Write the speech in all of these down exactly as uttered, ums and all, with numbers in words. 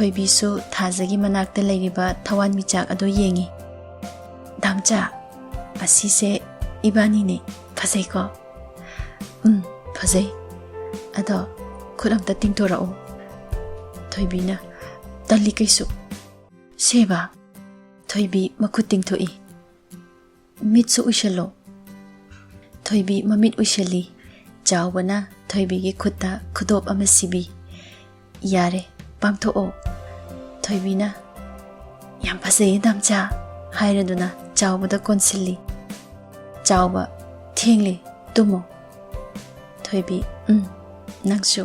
ꯊꯣꯏꯕꯤꯁꯨ ꯊꯥꯖꯒꯤ ꯃꯅꯥꯛꯇ ꯂꯩꯔꯤꯕ ꯊꯋꯥꯟꯃꯤꯆꯥꯛ ꯑꯗꯨ ꯌꯦꯡꯉꯤ꯫ "ꯗꯥꯝꯆꯥ, ꯑꯁꯤꯁꯦ ꯏꯕꯥꯅꯤꯅꯦ꯫ ꯐꯖꯩꯀꯣ?" "ꯎꯝ, ꯐꯖꯩ꯫ ꯑꯗꯣ ꯈꯨꯠ ꯑꯝꯇ ꯇꯤꯡꯊꯣꯔꯛꯎ꯫" ꯊꯣꯏꯕꯤꯅ, "ꯇꯜꯂꯤ ꯀꯩꯁꯨ꯫" "ꯁꯦꯕꯥ꯫" ꯊꯣꯏꯕꯤ ꯃꯈꯨꯠ ꯇꯤꯡꯊꯣꯛꯏ꯫ "ꯃꯤꯠꯁꯨ ꯎꯏꯁꯜꯂꯣ꯫" ꯊꯣꯏꯕꯤ ꯃꯃꯤꯠ ꯎꯏꯁꯜꯂꯤ꯫ ꯆꯥꯎꯕꯅ ꯊꯣꯏꯕꯤꯒꯤ ꯈꯨꯠꯇ ꯈꯨꯗꯣꯞ ꯑꯃ ꯁꯤꯕꯤ꯫ "ꯌꯥꯔꯦ, ꯄꯥꯡꯊꯣꯛꯑꯣ꯫" ꯊꯣꯏꯕꯤꯅ, "ꯌꯥꯝ ꯐꯖꯩꯌꯦ ꯗꯥꯝꯆꯥ" ꯍꯥꯏꯔꯗꯨꯅ ꯆꯥꯎꯕꯗ ꯀꯣꯟꯁꯤꯜꯂꯤ꯫ ꯆꯥꯎꯕ, "ꯊꯦꯡꯂꯦ, ꯇꯨꯝꯃꯣ꯫" ꯊꯣꯏꯕꯤ, "ꯎꯝ, ꯅꯪꯁꯨ꯫"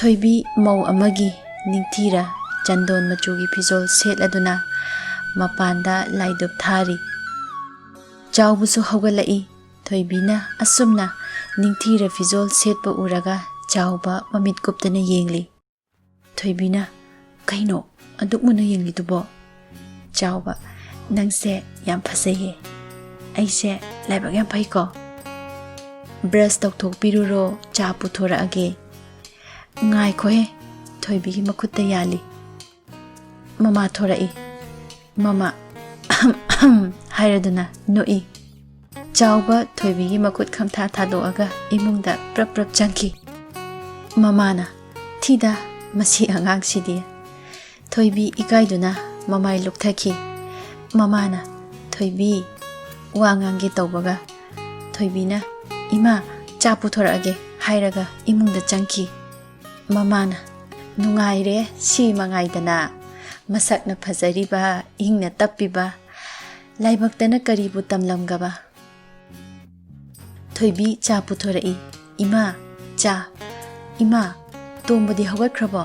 ꯊꯣꯏꯕꯤ ꯃꯧ ꯑꯃꯒꯤ ꯅꯤꯡꯊꯤꯔ ꯆꯟꯗꯣꯟ ꯃꯆꯨꯒꯤ ꯐꯤꯖꯣꯜ ꯁꯦꯠꯂꯗꯨꯅ ꯃꯄꯥꯟꯗ ꯂꯥꯏꯗꯨꯛ ꯊꯥꯔꯤ꯫ ꯆꯥꯎꯕꯁꯨ ꯍꯧꯒꯠꯂꯛꯏ꯫ ꯊꯣꯏꯕꯤꯅ ꯑꯁꯨꯝꯅ ꯅꯤꯡꯊꯤꯔ ꯐꯤꯖꯣꯜ ꯁꯦꯠꯄ ꯎꯔꯒ ꯆꯥꯎꯕ ꯃꯃꯤꯠ ꯀꯨꯞꯇꯅ ꯌꯦꯡꯂꯤ꯫ ꯊꯣꯏꯕꯤꯅ, "ꯀꯩꯅꯣ ꯑꯗꯨꯛ ꯃꯨꯟꯅ ꯌꯦꯡꯂꯤꯗꯨꯕꯣ?" ꯆꯥꯎꯕ, "ꯅꯪꯁꯦ ꯌꯥꯝ ꯐꯖꯩꯌꯦ꯫ ꯑꯩꯁꯦ ꯂꯥꯏꯕꯛ ꯌꯥꯝ ꯐꯩꯀꯣ꯫ ꯕ꯭ꯔꯁ ꯇꯧꯊꯣꯛꯄꯤꯔꯨꯔꯣ, ꯆꯥ ꯄꯨꯊꯣꯔꯛꯑꯒꯦ꯫" "ꯉꯥꯏꯈꯣꯍꯦ꯫" ꯊꯣꯏꯕꯤꯒꯤ ꯃꯈꯨꯠꯇ ꯌꯥꯜꯂꯤ꯫ ꯃꯃꯥ ꯊꯣꯔꯛꯏ꯫ ꯃꯃꯥ, "ꯑꯍꯝ ꯑꯍꯝ" ꯍꯥꯏꯔꯗꯨꯅ ꯅꯣꯛꯏ꯫ ꯆꯥꯎꯕ ꯊꯣꯏꯕꯤꯒꯤ ꯃꯈꯨꯠ ꯈꯪꯊꯥ ꯊꯥꯗꯣꯛꯑꯒ ꯏꯃꯨꯡꯗ ꯄ꯭ꯔꯞ ꯄ꯭ꯔꯞ ꯆꯪꯈꯤ꯫ ꯃꯃꯥꯅ, "ꯊꯤꯗ, ꯃꯁꯤ ꯑꯉꯥꯡꯁꯤꯗꯤ꯫" ꯊꯣꯏꯕꯤ ꯏꯀꯥꯏꯗꯨꯅ ꯃꯃꯥꯏ ꯂꯨꯛꯊꯈꯤ꯫ ꯃꯃꯥꯅ, "ꯊꯣꯏꯕꯤ", ꯋꯥ ꯉꯥꯡꯒꯦ ꯇꯧꯕꯒ ꯊꯣꯏꯕꯤꯅ, "ꯏꯃꯥ, ꯆꯥ ꯄꯨꯊꯣꯔꯛꯑꯒꯦ" ꯍꯥꯏꯔꯒ ꯏꯃꯨꯡꯗ ꯆꯪꯈꯤ꯫ ꯃꯃꯥꯅ, "ꯅꯨꯡꯉꯥꯏꯔꯦ ꯁꯤ ꯃꯉꯥꯏꯗꯅ, ꯃꯁꯛꯅ ꯐꯖꯔꯤꯕ, ꯏꯪꯅ ꯇꯞꯄꯤꯕ, ꯂꯥꯏꯕꯛꯇꯅ ꯀꯔꯤꯕꯨ ꯇꯝꯂꯝꯒꯕ?" ꯊꯣꯏꯕꯤ ꯆꯥ ꯄꯨꯊꯣꯔꯛꯏ꯫ "ꯏꯃꯥ, ꯆꯥ꯫" "ꯏꯃꯥ, ꯇꯣꯝꯕꯗꯤ ꯍꯧꯒꯠꯈ꯭ꯔꯕꯣ?"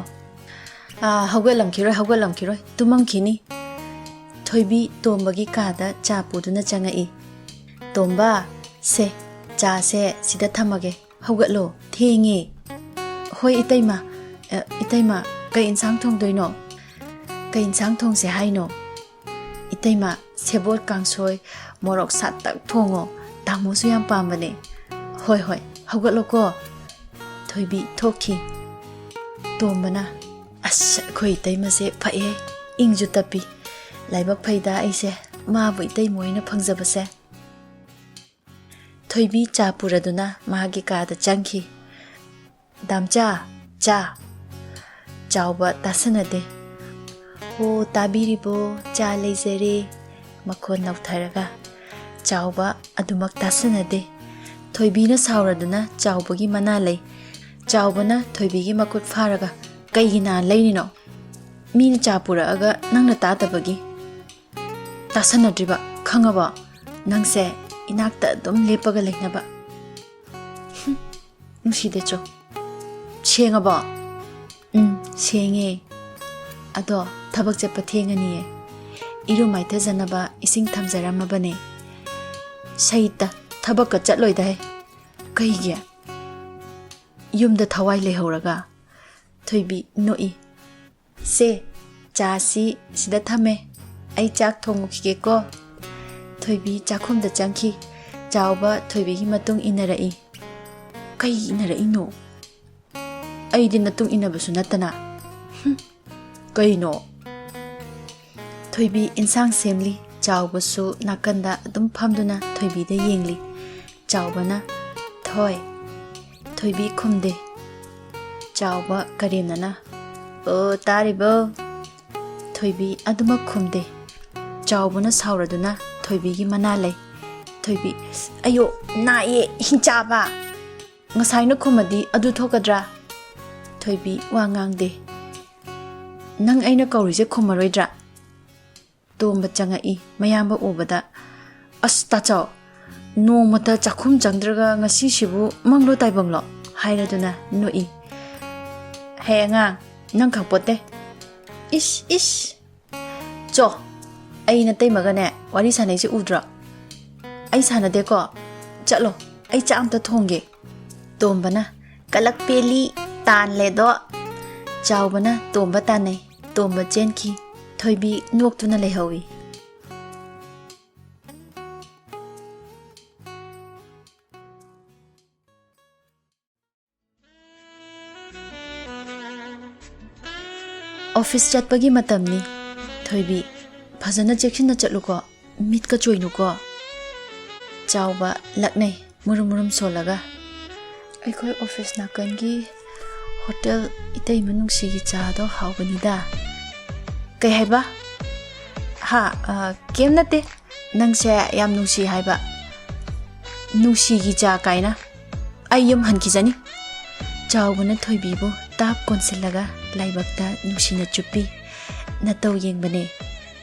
"ꯑꯥ, ꯍꯧꯒꯠꯂꯝꯈꯤꯔꯣꯏ, ꯍꯧꯒꯠꯂꯝꯈꯤꯔꯣꯏ, ꯇꯨꯝꯃꯝꯈꯤꯅꯤ꯫" ꯊꯣꯏꯕꯤ ꯇꯣꯝꯕꯒꯤ ꯀꯥꯗ ꯆꯥ ꯄꯨꯗꯨꯅ ꯆꯪꯉꯛꯏ꯫ "ꯇꯣꯝꯕ, ꯁꯦ, ꯆꯥꯁꯦ ꯁꯤꯗ ꯊꯝꯃꯒꯦ, ꯍꯧꯒꯠꯂꯣ, ꯊꯦꯡꯉꯦ꯫" "ꯍꯣꯏ ꯏꯇꯩꯃ, ꯑ, ꯏꯇꯩꯃ, ꯀꯩ ꯏꯟꯁꯥꯡ ꯊꯣꯡꯗꯣꯏꯅꯣ? ꯀꯩ ꯏꯟꯁꯥꯡ ꯊꯣꯡꯁꯦ ꯍꯥꯏꯅꯣ? ꯏꯇꯩꯃ, ꯁꯦꯕꯣꯠ ꯀꯥꯡꯁꯣꯏ, ꯃꯣꯔꯣꯛ ꯁꯥꯇꯛ ꯊꯣꯡꯉꯣ꯫ ꯇꯥꯃꯣꯁꯨ ꯌꯥꯝ ꯄꯥꯝꯕꯅꯦ꯫ ꯍꯣꯏ, ꯍꯣꯏ, ꯍꯧꯒꯠꯂꯣꯀꯣ꯫ ꯊꯣꯏꯕꯤ ꯊꯣꯛꯈꯤ꯫ ꯇꯣꯝꯕꯅ, "ꯑꯁ, ꯑꯩꯈꯣꯏ ꯏꯇꯩꯃꯁꯦ ꯐꯩꯍꯦ, ꯏꯪꯁꯨ ꯇꯞꯄꯤ꯫ ꯂꯥꯏꯕꯛ ꯐꯩꯗ ꯑꯩꯁꯦ, ꯃꯥꯕꯨ ꯏꯇꯩꯃ ꯑꯣꯏꯅ ꯐꯪꯖꯕꯁꯦ"꯫ ꯊꯣꯏꯕꯤ ꯆꯥ ꯄꯨꯔꯗꯨꯅ ꯃꯍꯥꯛꯀꯤ ꯀꯥꯗ ꯆꯪꯈꯤ꯫ "ꯗꯥꯝꯆꯥ, ꯆꯥ!" ꯆꯥꯎꯕ ꯇꯥꯁꯟꯅꯗꯦ꯫ "ꯍꯣ, ꯇꯥꯕꯤꯔꯤꯕꯣ? ꯆꯥ ꯂꯩꯖꯔꯦ", ꯃꯈꯣꯟ ꯅꯧꯊꯔꯒ꯫ ꯆꯥꯎꯕ ꯑꯗꯨꯃꯛ ꯇꯥꯁꯟꯅꯗꯦ꯫ ꯊꯣꯏꯕꯤꯅ ꯁꯥꯎꯔꯗꯨꯅ ꯆꯥꯎꯕꯒꯤ ꯃꯅꯥ ꯂꯩ꯫ ꯆꯥꯎꯕꯅ ꯊꯣꯏꯕꯤꯒꯤ ꯃꯈꯨꯠ ꯐꯥꯔꯒ, "ꯀꯩꯒꯤ ꯅꯥ ꯂꯩꯔꯤꯅꯣ? ꯃꯤꯅ ꯆꯥ ꯄꯨꯔꯛꯑꯒ ꯅꯪꯅ ꯇꯥꯗꯕꯒꯤ꯫ ꯇꯥꯁꯟꯅꯗ꯭ꯔꯤꯕ, ꯈꯪꯉꯕꯣ? ꯅꯪꯁꯦ ꯏꯅꯥꯛꯇ ꯑꯗꯨꯝ ꯂꯦꯞꯄꯒ ꯂꯩꯅꯕ"꯫ ꯍꯨꯝ, ꯅꯨꯡꯁꯤꯗꯦ ꯆꯣ꯫ ꯁꯦꯡꯉꯕꯣ? ꯎꯝ, ꯁꯦꯡꯉꯦ꯫ ꯑꯗꯣ ꯊꯕꯛ ꯆꯠꯄ ꯊꯦꯡꯉꯅꯤꯌꯦ꯫ ꯏꯔꯨ ꯃꯥꯏꯊꯖꯅꯕ ꯏꯁꯤꯡ ꯊꯝꯖꯔꯝꯃꯕꯅꯦ꯫ ꯁꯩꯇ, ꯊꯕꯛꯀ ꯆꯠꯂꯣꯏꯗꯥꯏ? ꯀꯩꯒꯤ? ꯌꯨꯝꯗ ꯊꯋꯥꯏ ꯂꯩꯍꯧꯔꯒ꯫ ꯊꯣꯏꯕꯤ ꯅꯣꯛꯏ꯫ "ꯁꯦ, ꯆꯥꯁꯤ ꯁꯤꯗ ꯊꯝꯃꯦ꯫ ꯑꯩ ꯆꯥꯛ ꯊꯣꯡꯉꯨꯈꯤꯒꯦꯀꯣ"꯫ ꯊꯣꯏꯕꯤ ꯆꯥꯛꯈꯨꯝꯗ ꯆꯪꯈꯤ꯫ ꯆꯥꯎꯕ ꯊꯣꯏꯕꯤꯒꯤ ꯃꯇꯨꯡ ꯏꯟꯅꯔꯛꯏ꯫ "ꯀꯩ ꯏꯟꯅꯔꯛꯏꯅꯣ? ꯑꯩꯗꯤ ꯅꯇꯨꯡ ꯏꯟꯅꯕꯁꯨ ꯅꯠꯇꯅ"꯫ "ꯍꯨꯝ, ꯀꯩꯅꯣ?" ꯊꯣꯏꯕꯤ ꯏꯟꯁꯥꯡ ꯁꯦꯝꯂꯤ꯫ ꯆꯥꯎꯕꯁꯨ ꯅꯥꯀꯟꯗ ꯑꯗꯨꯝ ꯐꯝꯗꯨꯅ ꯊꯣꯏꯕꯤꯗ ꯌꯦꯡꯂꯤ꯫ ꯆꯥꯎꯕꯅ, "ꯊꯣꯏ"꯫ ꯊꯣꯏꯕꯤ ꯈꯨꯝꯗꯦ꯫ ꯆꯥꯎꯕ ꯀꯔꯦꯝꯅꯅ, "ꯑꯣ, ꯇꯥꯔꯤꯕꯣ?" ꯊꯣꯏꯕꯤ ꯑꯗꯨꯃꯛ ꯈꯨꯝꯗꯦ꯫ ꯆꯥꯎꯕꯅ ꯁꯥꯎꯔꯗꯨꯅ ꯊꯣꯏꯕꯤꯒꯤ ꯃꯅꯥ ꯂꯩ꯫ ꯊꯣꯏꯕꯤ, "ꯑꯌꯣ, ꯅꯥꯏꯌꯦ, ꯍꯤꯡꯆꯥꯕ! ꯉꯁꯥꯏꯅ ꯈꯨꯝꯃꯗꯤ ꯑꯗꯨ ꯊꯣꯛꯀꯗ꯭ꯔꯥ?" ꯊꯣꯏꯕꯤ ꯋꯥ ꯉꯥꯡꯗꯦ꯫ "ꯅꯪ ꯑꯩꯅ ꯀꯧꯔꯤꯁꯦ ꯈꯨꯝꯃꯔꯣꯏꯗ꯭ꯔꯥ?" ꯇꯣꯝꯕ ꯆꯪꯉꯛꯏ꯫ ꯃꯌꯥꯝꯕ ꯎꯕꯗ, "ꯑꯁ, ꯇꯥꯆꯧ, ꯅꯣꯡꯃꯇ ꯆꯥꯛꯈꯨꯝ ꯆꯪꯗ꯭ꯔꯒ ꯉꯁꯤꯁꯤꯕꯨ ꯃꯪꯂꯣ ꯇꯥꯏꯕꯪꯂꯣ?" ꯍꯥꯏꯔꯗꯨꯅ ꯅꯣꯛꯏ꯫ "ꯍꯦ ꯑꯉꯥꯡ, ꯅꯪ ꯈꯪꯄꯣꯠꯇꯦ꯫ ꯏꯁ, ꯏꯁ꯫ ꯆꯣ, ꯑꯩ ꯅꯇꯩꯃꯒꯅꯦ ꯋꯥꯔꯤ ꯁꯥꯟꯅꯩꯁꯦ ꯎꯗ꯭ꯔꯣ? ꯑꯩ ꯁꯥꯟꯅꯗꯦꯀꯣ꯫ ꯆꯠꯂꯣ, ꯑꯩ ꯆꯥꯛ ꯑꯝꯇ ꯊꯣꯡꯒꯦ"꯫ ꯇꯣꯝꯕꯅ, "ꯀꯂꯛ ꯄꯦꯜꯂꯤ, ꯇꯥꯟꯂꯦꯗꯣ"꯫ ꯆꯥꯎꯕꯅ ꯇꯣꯝꯕ ꯇꯥꯟꯅꯩ꯫ ꯇꯣꯝꯕ ꯆꯦꯟꯈꯤ꯫ ꯊꯣꯏꯕꯤ ꯅꯣꯛꯇꯨꯅ ꯂꯩꯍꯧꯏ꯫ ꯑꯣꯐꯤꯁ ꯆꯠꯄꯒꯤ ꯃꯇꯝꯅꯤ꯫ ꯊꯣꯏꯕꯤ, ꯐꯖꯅ ꯆꯦꯛꯁꯤꯟꯅ ꯆꯠꯂꯨꯀꯣ, ꯃꯤꯠꯀ ꯆꯣꯏꯅꯨꯀꯣ꯫ ꯆꯥꯎꯕ ꯂꯛꯅꯩ, ꯃꯨꯔꯨꯝ ꯃꯨꯔꯨꯝ ꯁꯣꯜꯂꯒ꯫ ꯑꯩꯈꯣꯏ ꯑꯣꯐꯤꯁ ꯅꯥꯀꯟꯒꯤ ꯍꯣꯇꯦꯜ ꯏꯇꯩꯃ ꯅꯨꯡꯁꯤꯒꯤ ꯆꯥꯗꯣ ꯍꯥꯎꯕꯅꯤꯗ꯫ ꯀꯩ ꯍꯥꯏꯕ? ꯍꯥ, ꯑ, ꯀꯩꯝ ꯅꯠꯇꯦ꯫ ꯅꯪꯁꯦ ꯌꯥꯝ ꯅꯨꯡꯁꯤ ꯍꯥꯏꯕ꯫ ꯅꯨꯡꯁꯤꯒꯤ ꯆꯥ ꯀꯥꯏꯅ꯫ ꯑꯩ ꯌꯨꯝ ꯍꯟꯈꯤꯖꯅꯤ꯫ ꯆꯥꯎꯕꯅ ꯊꯣꯏꯕꯤꯕꯨ ꯇꯥꯞ ꯀꯣꯟꯁꯤꯜꯂꯒ ꯂꯥꯏꯕꯛꯇ ꯅꯨꯡꯁꯤꯅ ꯆꯨꯞꯄꯤ꯫ ꯅꯇꯧ ꯌꯦꯡꯕꯅꯦ꯫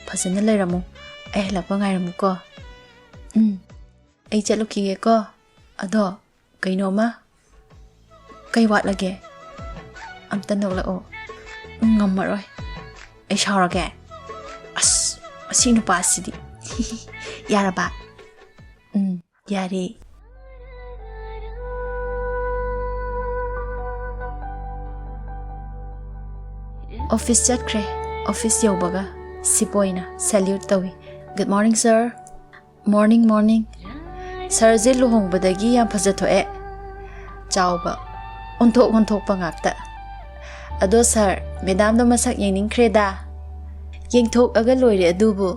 ꯐꯖꯅ ꯂꯩꯔꯝꯃꯨ꯫ ꯑꯩ ꯍꯜꯂꯛꯄ ꯉꯥꯏꯔꯝꯃꯨꯀꯣ꯫ ꯎꯝ, ꯑꯩ ꯆꯠꯂꯨꯈꯤꯒꯦꯀꯣ꯫ ꯑꯗꯣ ꯀꯩꯅꯣꯝꯃ? ꯀꯩ ꯋꯥꯠꯂꯒꯦ? ꯑꯝꯇ ꯅꯣꯛꯂꯛꯑꯣ꯫ ꯎꯝ, ꯉꯝꯃꯔꯣꯏ꯫ ꯑꯩ ꯁꯥꯎꯔꯒꯦ? ꯑꯁ, ꯑꯁꯤ ꯅꯨꯄꯥꯁꯤꯗꯤ꯫ ꯌꯥꯔꯕ? ꯎꯝ, ꯌꯥꯔꯦ꯫ ꯑꯣꯐꯤꯁ ꯆꯠꯈ꯭ꯔꯦ꯫ ꯑꯣꯐꯤꯁ ꯌꯧꯕꯒ ꯁꯤꯄꯣꯏꯅ salute ꯇꯧꯏ꯫ "Good morning, sir." "Morning, morning." "ꯁꯥꯔꯁꯦ ꯂꯨꯍꯣꯡꯕꯗꯒꯤ ꯌꯥꯝ ꯐꯖꯊꯣꯛꯑꯦ꯫" ꯆꯥꯎꯕ ꯑꯣꯟꯊꯣꯛ ꯑꯣꯟꯊꯣꯛꯄ ꯉꯥꯛꯇ꯫ "ꯑꯗꯣ ꯁꯥꯔ, ꯃꯦꯗꯥꯝꯗꯣ ꯃꯁꯛ ꯌꯦꯡꯅꯤꯡꯈ꯭ꯔꯦꯗ꯫" "ꯌꯦꯡꯊꯣꯛꯑꯒ ꯂꯣꯏꯔꯦ ꯑꯗꯨꯕꯨ꯫"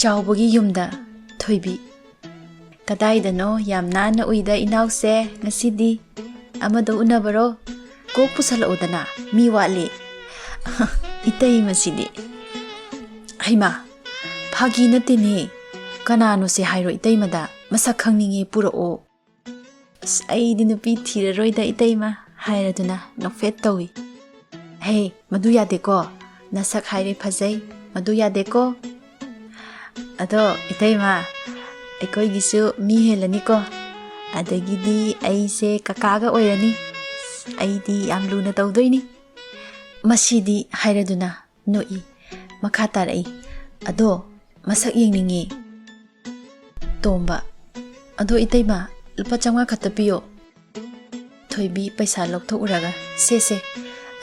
ꯆꯥꯎꯕꯒꯤ ꯌꯨꯝꯗ ꯊꯣꯏꯕꯤ꯫ "ꯀꯗꯥꯏꯗꯅꯣ ꯌꯥꯝ ꯅꯥꯟꯅ ꯎꯏꯗ ꯏꯅꯥꯎꯁꯦ ꯉꯁꯤꯗꯤ꯫ ꯑꯃꯗꯣ ꯎꯅꯕꯔꯣ? ꯀꯣꯛ ꯄꯨꯁꯜꯂꯛꯎꯗꯅ, ꯃꯤ ꯋꯥꯠꯂꯤ꯫" ꯏꯇꯩꯃꯁꯤꯗꯤ꯫ "ꯍꯩꯃꯥ, ꯐꯥꯒꯤ ꯅꯠꯇꯦꯅꯦ꯫ ꯀꯅꯥꯅꯣꯁꯦ ꯍꯥꯏꯔꯣ ꯏꯇꯩꯃꯗ꯫ ꯃꯁꯛ ꯈꯪꯅꯤꯡꯉꯦ, ꯄꯨꯔꯛꯑꯣ꯫" "ꯑꯁ, ꯑꯩꯗꯤ ꯅꯨꯄꯤ ꯊꯤꯔꯔꯣꯏꯗ ꯏꯇꯩꯃ," ꯍꯥꯏꯔꯗꯨꯅ ꯅꯣꯛꯐꯦꯠ ꯇꯧꯏ꯫ "ꯍꯦ, ꯃꯗꯨ ꯌꯥꯗꯦꯀꯣ꯫ ꯅꯁꯛ ꯍꯥꯏꯔꯦ ꯐꯖꯩ, ꯃꯗꯨ ꯌꯥꯗꯦꯀꯣ꯫ ꯑꯗꯣ ꯏꯇꯩꯃ, ꯑꯩꯈꯣꯏꯒꯤꯁꯨ ꯃꯤ ꯍꯦꯜꯂꯅꯤꯀꯣ꯫ ꯑꯗꯒꯤꯗꯤ ꯑꯩꯁꯦ ꯀꯀꯥꯒ ꯑꯣꯏꯔꯅꯤ꯫ ꯑꯩꯗꯤ ꯌꯥꯝ ꯂꯨꯅ ꯇꯧꯗꯣꯏꯅꯤ꯫" ꯃꯁꯤꯗꯤ ꯍꯥꯏꯔꯗꯨꯅ ꯅꯣꯛꯏ꯫ ꯃꯈꯥ ꯇꯥꯔꯛꯏ, "ꯑꯗꯣ ꯃꯁꯛ ꯌꯦꯡꯅꯤꯡꯉꯤ꯫" ꯇꯣꯝꯕ, "ꯑꯗꯣ ꯏꯇꯩꯃ, ꯂꯨꯄꯥ ꯆꯥꯝꯃꯉꯥ ꯈꯛꯇ ꯄꯤꯌꯣ꯫" ꯊꯣꯏꯕꯤ ꯄꯩꯁꯥ ꯂꯧꯊꯣꯛꯎꯔꯒ, "ꯁꯦ ꯁꯦ,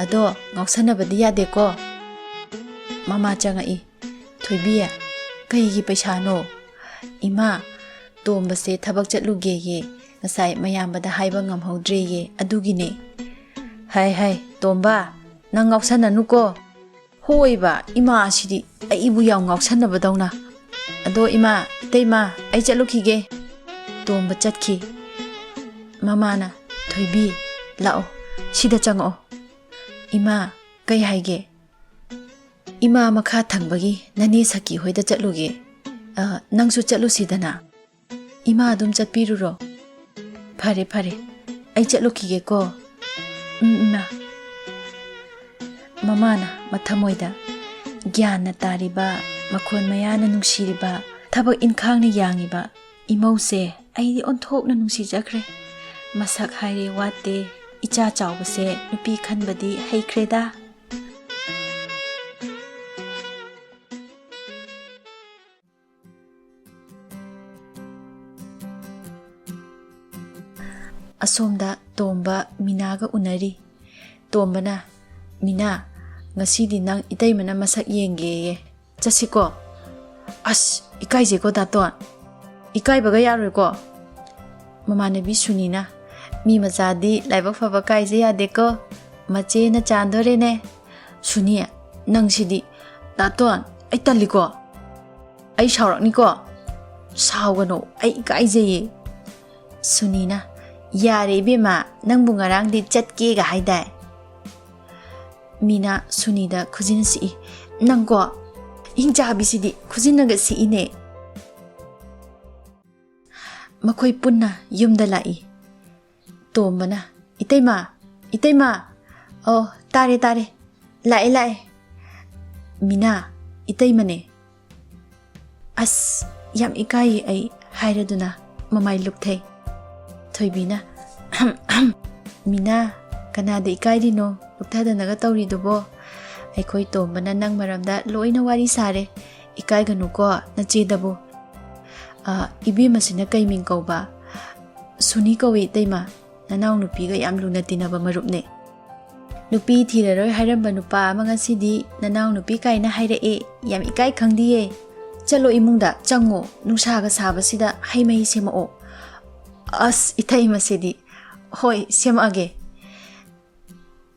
ꯑꯗꯣ ꯉꯥꯎꯁꯟꯅꯕꯗꯤ ꯌꯥꯗꯦꯀꯣ꯫" ꯃꯃꯥ ꯆꯪꯉꯛꯏ꯫ "ꯊꯣꯏꯕꯤ, ꯀꯩꯒꯤ ꯄꯩꯁꯥꯅꯣ?" "ꯏꯃꯥ, ꯇꯣꯝꯕꯁꯦ ꯊꯕꯛ ꯆꯠꯂꯨꯒꯦꯌꯦ, ꯉꯁꯥꯏ ꯃꯌꯥꯝꯕꯗ ꯍꯥꯏꯕ ꯉꯝꯍꯧꯗ꯭ꯔꯦꯌꯦ, ꯑꯗꯨꯒꯤꯅꯦ꯫" "ꯍꯥꯏ ꯍꯥꯏ, ꯇꯣꯝꯕ, ꯅꯪ ꯉꯥꯎꯁꯟꯅꯅꯨꯀꯣ꯫" ꯍꯣꯏꯕ, ꯏꯃꯥꯁꯤꯗꯤ ꯑꯩꯕꯨ ꯌꯥꯝ ꯉꯥꯎꯁꯟꯅꯕꯗꯧꯅ꯫ "ꯑꯗꯣ ꯏꯃꯥ, ꯏꯇꯩꯃ, ꯑꯩ ꯆꯠꯂꯨꯈꯤꯒꯦ꯫" ꯇꯣꯝꯕ ꯆꯠꯈꯤ꯫ ꯃꯃꯥꯅ, "ꯊꯣꯏꯕꯤ, ꯂꯥꯛꯑꯣ, ꯁꯤꯗ ꯆꯪꯉꯛꯑꯣ꯫" "ꯏꯃꯥ, ꯀꯩ ꯍꯥꯏꯒꯦ?" "ꯏꯃꯥ ꯃꯈꯥ ꯊꯪꯕꯒꯤ ꯅꯅꯦ ꯁꯈꯤ ꯍꯣꯏꯗ ꯆꯠꯂꯨꯒꯦ꯫ ꯑ, ꯅꯪꯁꯨ ꯆꯠꯂꯨꯁꯤꯗꯅ꯫" "ꯏꯃꯥ ꯑꯗꯨꯝ ꯆꯠꯄꯤꯔꯨꯔꯣ꯫" "ꯐꯔꯦ, ꯐꯔꯦ, ꯑꯩ ꯆꯠꯂꯨꯈꯤꯒꯦꯀꯣ꯫" "ꯎꯝ, ꯏꯃꯥ꯫" ꯃꯃꯥꯅ ꯃꯊꯃꯣꯏꯗ, "ꯒ꯭ꯌꯥꯟꯅ ꯇꯥꯔꯤꯕ, ꯃꯈꯣꯟ ꯃꯌꯥꯅ ꯅꯨꯡꯁꯤꯔꯤꯕ, ꯊꯕꯛ ꯏꯟꯈꯥꯡꯅ ꯌꯥꯡꯉꯤꯕ ꯏꯃꯧꯁꯦ ꯑꯩꯗꯤ ꯑꯣꯟꯊꯣꯛꯅ ꯅꯨꯡꯁꯤꯖꯈ꯭ꯔꯦ꯫ ꯃꯁꯛ ꯍꯥꯏꯔꯦ ꯋꯥꯠꯇꯦ, ꯏꯆꯥ ꯆꯥꯎꯕꯁꯦ ꯅꯨꯄꯤ ꯈꯟꯕꯗꯤ ꯍꯩꯈ꯭ꯔꯦꯗ꯫" ꯑꯁꯣꯝꯗ ꯇꯣꯝꯕ ꯃꯤꯅꯥꯒ ꯎꯅꯔꯤ꯫ ꯇꯣꯝꯕꯅ, "ꯃꯤꯅꯥ, ꯉꯁꯤꯗꯤ ꯅꯪ ꯏꯇꯩꯃꯅ ꯃꯁꯛ ꯌꯦꯡꯒꯦꯌꯦ꯫ ꯆꯠꯁꯤꯀꯣ?" "ꯑꯁ, ꯏꯀꯥꯏꯖꯩꯀꯣ ꯗꯥꯇꯣꯟ꯫ ꯏꯀꯥꯏꯕꯒ ꯌꯥꯔꯣꯏꯀꯣ꯫" ꯃꯃꯥꯟꯅꯕꯤ ꯁꯨꯅꯤꯅ, "ꯃꯤ ꯃꯆꯥꯗꯤ ꯂꯥꯏꯕꯛ ꯐꯕ ꯀꯥꯏꯖ ꯌꯥꯗꯦꯀꯣ꯫ ꯃꯆꯦꯅ ꯆꯥꯟꯗꯣꯔꯦꯅꯦ꯫" "ꯁꯨꯅꯤ, ꯅꯪꯁꯤꯗꯤ꯫ ꯗꯥꯇꯣꯟ, ꯑꯩ ꯇꯜꯂꯤꯀꯣ꯫ ꯑꯩ ꯁꯥꯎꯔꯛꯅꯤꯀꯣ꯫" "ꯁꯥꯎꯒꯅꯨ, ꯑꯩ ꯏꯀꯥꯏꯖꯩꯌꯦ꯫" ꯁꯨꯅꯤꯅ, "ꯌꯥꯔꯦ ꯏꯕꯦꯝꯃ, ꯅꯪꯕꯨ ꯉꯔꯥꯡꯗꯤ ꯆꯠꯀꯦꯒ ꯍꯥꯏꯗꯥꯏ?" ꯃꯤꯅꯥ ꯁꯨꯅꯤꯗ ꯈꯨꯖꯤꯟ ꯁꯤꯛꯏ꯫ "ꯅꯪꯀꯣ, ꯏꯪꯆꯥꯕꯤꯁꯤꯗꯤ ꯈꯨꯖꯤꯟꯅꯒ ꯁꯤꯛꯏꯅꯦ꯫" ꯃꯈꯣꯏ ꯄꯨꯟꯅ ꯌꯨꯝꯗ ꯂꯥꯛꯏ꯫ ꯇꯣꯝꯕꯅ, "ꯏꯇꯩꯃ, ꯏꯇꯩꯃ!" "ꯑꯣ, ꯇꯥꯔꯦ, ꯇꯥꯔꯦ꯫ ꯂꯥꯛꯑꯦ, ꯂꯥꯛꯑꯦ꯫" "ꯃꯤꯅꯥ, ꯏꯇꯩꯃꯅꯦ꯫" "ꯑꯁ, ꯌꯥꯝ ꯏꯀꯥꯏꯌꯦ ꯑꯩ," ꯍꯥꯏꯔꯗꯨꯅ ꯃꯃꯥꯏ ꯂꯨꯞꯊꯩ꯫ ꯊꯣꯏꯕꯤꯅ, "ꯃꯤꯅꯥ, ꯀꯅꯥꯗ ꯏꯀꯥꯏꯔꯤꯅꯣ ꯂꯨꯞꯊꯗꯅꯒ ꯇꯧꯔꯤꯗꯨꯕꯣ? ꯑꯩꯈꯣꯏ ꯇꯣꯝꯕꯅ ꯅꯪ ꯃꯔꯝꯗ ꯂꯣꯏꯅ ꯋꯥꯔꯤ ꯁꯥꯔꯦ꯫ ꯏꯀꯥꯏꯒꯅꯨꯀꯣ ꯅꯆꯦꯗꯕꯨ꯫" "ꯑ, ꯏꯕꯦꯝꯃꯁꯤꯅ ꯀꯩ ꯃꯤꯡ ꯀꯧꯕ?" "ꯁꯨꯅꯤ ꯀꯧꯏ, ꯏꯇꯩꯃ꯫ ꯅꯅꯥꯎ ꯅꯨꯄꯤꯒ ꯌꯥꯝ ꯂꯨꯅ ꯇꯤꯟꯅꯕ ꯃꯔꯨꯞꯅꯦ꯫ ꯅꯨꯄꯤ ꯊꯤꯔꯔꯣꯏ ꯍꯥꯏꯔꯝꯕ ꯅꯨꯄꯥ ꯑꯃ ꯉꯁꯤꯗꯤ ꯅꯅꯥꯎ ꯅꯨꯄꯤ ꯀꯥꯏꯅ ꯍꯥꯏꯔꯛꯑꯦ꯫ ꯌꯥꯝ ꯏꯀꯥꯏ ꯈꯪꯗꯤꯌꯦ꯫ ꯆꯠꯂꯣ, ꯏꯃꯨꯡꯗ ꯆꯪꯉꯣ꯫ ꯅꯨꯡꯁꯥꯒ ꯁꯥꯕꯁꯤꯗ ꯍꯩ ꯃꯍꯤ ꯁꯦꯝꯃꯛꯑꯣ꯫" "ꯑꯁ, ꯏꯇꯩꯃꯁꯤꯗꯤ꯫ ꯍꯣꯏ, ꯁꯦꯝꯃꯛꯑꯒꯦ꯫"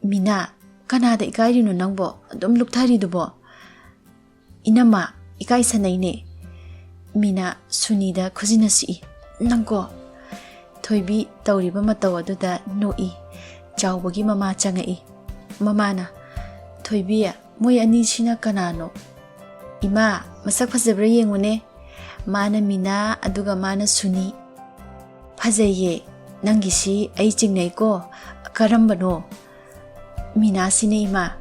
"ꯃꯤꯅꯥ, ꯀꯅꯥꯗ ꯏꯀꯥꯏꯔꯤꯅꯣ ꯅꯪꯕꯣ? ꯑꯗꯨꯝ ꯂꯨꯞꯊꯔꯤꯗꯨꯕꯣ?" "ꯏꯅꯝꯃ, ꯏꯀꯥꯏꯁꯅꯩꯅꯦ꯫" ꯃꯤꯅꯥ ꯁꯨꯅꯤꯗ ꯈꯨꯖꯤꯟꯅ ꯁꯤꯛꯏ꯫ "ꯅꯪꯀꯣ꯫" ꯊꯣꯏꯕꯤ ꯇꯧꯔꯤꯕ ꯃꯇꯧ ꯑꯗꯨꯗ ꯅꯣꯛꯏ꯫ ꯆꯥꯎꯕꯒꯤ ꯃꯃꯥ ꯆꯪꯉꯛꯏ꯫ ꯃꯃꯥꯅ, "ꯊꯣꯏꯕꯤ, ꯃꯣꯏ ꯑꯅꯤꯁꯤꯅ ꯀꯅꯥꯅꯣ?" "ꯏꯃꯥ, ꯃꯁꯛ ꯐꯖꯕ꯭ꯔꯥ ꯌꯦꯡꯉꯨꯅꯦ꯫ ꯃꯥꯅ ꯃꯤꯅꯥ, ꯑꯗꯨꯒ ꯃꯥꯅ ꯁꯨꯅꯤ꯫" "ꯐꯖꯩꯌꯦ꯫ ꯅꯪꯒꯤꯁꯤ ꯑꯩ ꯆꯤꯡꯅꯩꯀꯣ꯫ ꯀꯔꯝꯕꯅꯣ?" "ꯃꯤꯅꯥꯁꯤꯅꯦ, ꯏꯃꯥ꯫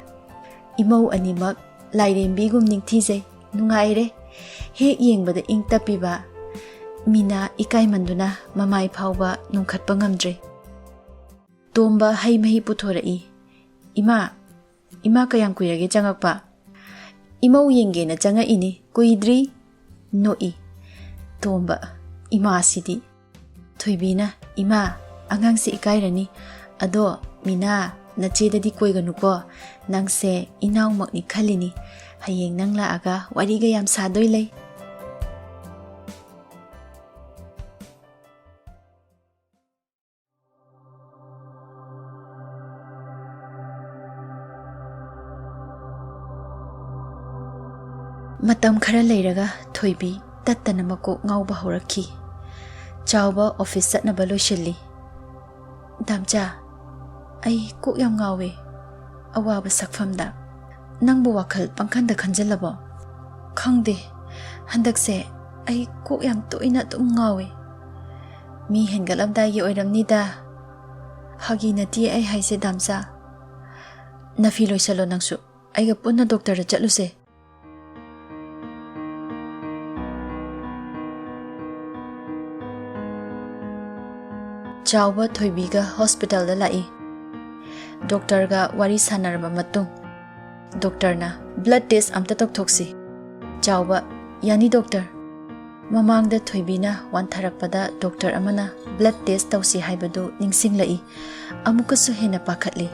ꯏꯃꯧ ꯑꯅꯤꯃꯛ ꯂꯥꯏꯔꯦꯝꯕꯤꯒꯨꯝ ꯅꯤꯡꯊꯤꯖꯩ, ꯅꯨꯡꯉꯥꯏꯔꯦ꯫ ꯍꯦꯛ ꯌꯦꯡꯕꯗ ꯏꯪ ꯇꯞꯄꯤꯕ꯫" ꯃꯤꯅꯥ ꯏꯀꯥꯏꯃꯟꯗꯨꯅ ꯃꯃꯥꯏ ꯐꯥꯎꯕ ꯅꯣꯡꯈꯠꯄ ꯉꯝꯗ꯭ꯔꯦ꯫ ꯇꯣꯝꯕ ꯍꯩ ꯃꯍꯤ ꯄꯨꯊꯣꯔꯛꯏ꯫ "ꯏꯃꯥ, ꯏꯃꯥ, ꯀꯌꯥꯝ ꯀꯨꯏꯔꯒꯦ ꯆꯪꯉꯛꯄ?" "ꯏꯃꯧ ꯌꯦꯡꯒꯦꯅ ꯆꯪꯉꯛꯏꯅꯤ, ꯀꯨꯏꯗ꯭ꯔꯤ꯫" ꯅꯣꯛꯏ꯫ ꯇꯣꯝꯕ, "ꯏꯃꯥꯁꯤꯗꯤ꯫" ꯊꯣꯏꯕꯤꯅ, "ꯏꯃꯥ, ꯑꯉꯥꯡꯁꯦ ꯏꯀꯥꯏꯔꯅꯤ꯫ ꯑꯗꯣ, ꯃꯤꯅꯥ, ꯅꯆꯦꯗꯗꯤ ꯀꯣꯏꯒꯅꯨꯀꯣ꯫ ꯅꯪꯁꯦ ꯏꯅꯥꯎꯃꯛꯅꯤ ꯈꯜꯂꯤꯅꯤ꯫ ꯍꯌꯦꯡ ꯅꯪ ꯂꯥꯛꯑꯒ ꯋꯥꯔꯤꯒ ꯌꯥꯝ ꯁꯥꯗꯣꯏ ꯂꯩ꯫" ꯃꯇꯝ ꯈꯔ ꯂꯩꯔꯒ ꯊꯣꯏꯕꯤ ꯇꯠꯇꯅ ꯃꯀꯣꯛ ꯉꯥꯎꯕ ꯍꯧꯔꯛꯈꯤ꯫ ꯆꯥꯎꯕ ꯑꯣꯐꯤꯁ ꯆꯠꯅꯕ ꯂꯣꯏꯁꯤꯜꯂꯤ꯫ "ꯗꯥꯝꯆꯥ, ꯑꯩ ꯀꯣꯛ ꯌꯥꯝ ꯉꯥꯎꯋꯦ꯫ ꯑꯋꯥꯕ ꯁꯛꯐꯝꯗ꯫ ꯅꯪꯕꯨ ꯋꯥꯈꯜ ꯄꯪꯈꯟꯗ ꯈꯟꯖꯜꯂꯕꯣ?" "ꯈꯪꯗꯦ꯫ ꯍꯟꯗꯛꯁꯦ ꯑꯩ ꯀꯣꯛ ꯌꯥꯝ ꯇꯣꯏꯅ ꯑꯗꯨꯝ ꯉꯥꯎꯋꯦ꯫" "ꯃꯤ ꯍꯦꯟꯒꯠꯂꯝꯗꯥꯏꯒꯤ ꯑꯣꯏꯔꯝꯅꯤꯗ꯫" "ꯐꯥꯒꯤ ꯅꯠꯇꯦ ꯑꯩ ꯍꯥꯏꯁꯦ, ꯗꯥꯝꯆꯥ꯫ ꯅꯐꯤ ꯂꯣꯏꯁꯜꯂꯣ ꯅꯪꯁꯨ꯫ ꯑꯩꯒ ꯄꯨꯟꯅ ꯗꯣꯛꯇꯔꯗ ꯆꯠꯂꯨꯁꯦ꯫" ꯆꯥꯎꯕ ꯊꯣꯏꯕꯤꯒ ꯍꯣꯁꯄꯤꯇꯥꯜꯗ ꯂꯥꯛꯏ꯫ ꯗꯣꯛꯇꯔꯒ ꯋꯥꯔꯤ ꯁꯥꯟꯅꯔꯕ ꯃꯇꯨꯡ, ꯗꯣꯛꯇꯔꯅ, "ꯕ꯭ꯂꯗ ꯇꯦꯁ ꯑꯝꯇ ꯇꯧꯊꯣꯛꯁꯤ꯫" ꯆꯥꯎꯕ, "ꯌꯥꯅꯤ ꯗꯣꯛꯇꯔ꯫" ꯃꯃꯥꯡꯗ ꯊꯣꯏꯕꯤꯅ ꯋꯥꯟꯊꯔꯛꯄꯗ ꯗꯣꯛꯇꯔ ꯑꯃꯅ ꯕ꯭ꯂꯗ ꯇꯦꯁ ꯇꯧꯁꯤ ꯍꯥꯏꯕꯗꯨ ꯅꯤꯡꯁꯤꯡꯂꯛꯏ꯫ ꯑꯃꯨꯛꯀꯁꯨ ꯍꯦꯟꯅ ꯄꯥꯈꯠꯂꯤ꯫